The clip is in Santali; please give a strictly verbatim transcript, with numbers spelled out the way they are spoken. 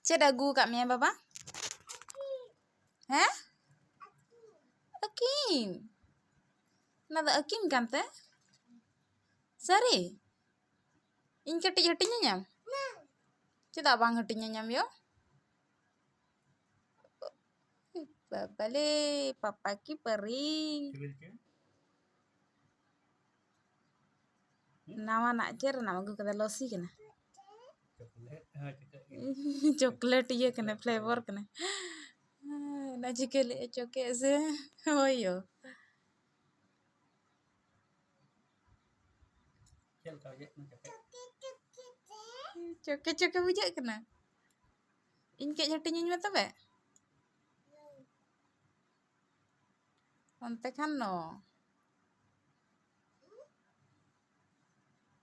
ᱪᱮᱫ ᱟᱹᱜᱩ ᱟᱠᱟᱫ ᱢᱮᱭᱟ ᱵᱟᱵᱟ? ᱦᱮᱸ? ᱟᱹᱠᱤᱢ᱾ ᱚᱱᱟ ᱫᱚ ᱟᱹᱠᱤᱢ ᱠᱟᱱ ᱛᱮ? ᱥᱟᱹᱨᱤ? ᱤᱧ ᱠᱟᱹᱴᱤᱡ ᱦᱟᱹᱴᱤᱧ ᱟᱹᱧᱟᱢ? ᱪᱮᱫᱟᱜ ᱵᱟᱝ ᱦᱟᱹᱴᱤᱧ ᱟᱹᱧᱟᱢ ᱭᱳ? ᱵᱟᱵᱟᱞᱮ, ᱯᱟᱯᱟ ᱠᱤ ᱯᱟᱹᱨᱤ᱾ ᱱᱟᱣᱟᱱᱟᱜ ᱪᱮᱫ ᱨᱮᱱᱟᱜ ᱮᱢ ᱟᱹᱜᱩ ᱠᱟᱫᱟ? ᱞᱚᱥᱤ ᱠᱟᱱᱟ᱾ ᱪᱚᱠᱞᱮᱴ ᱤᱭᱟᱹ ᱠᱟᱱᱟ, ᱯᱷᱞᱮᱵᱚᱨ ᱠᱟᱱᱟ᱾ ᱚᱱᱟ ᱪᱤᱠᱟᱹ ᱞᱮ ᱚᱪᱚ ᱠᱮᱫ ᱥᱮ? ᱦᱳᱭ ᱭᱳ᱾ ᱪᱮᱫ ᱞᱮᱠᱟ ᱵᱩᱡᱷᱟᱹᱜ ᱠᱟᱱᱟ ᱪᱚᱠᱞᱮᱴ? ᱪᱚᱠᱮ ᱪᱚᱠᱮ ᱵᱩᱡᱷᱟᱹᱜ ᱠᱟᱱᱟ᱾ ᱤᱧ ᱠᱟᱹᱡ ᱦᱟᱹᱴᱤᱧᱟᱹᱧ ᱢᱮ ᱛᱚᱵᱮ᱾ ᱚᱱᱛᱮ ᱠᱷᱟᱱ ᱱᱚ᱾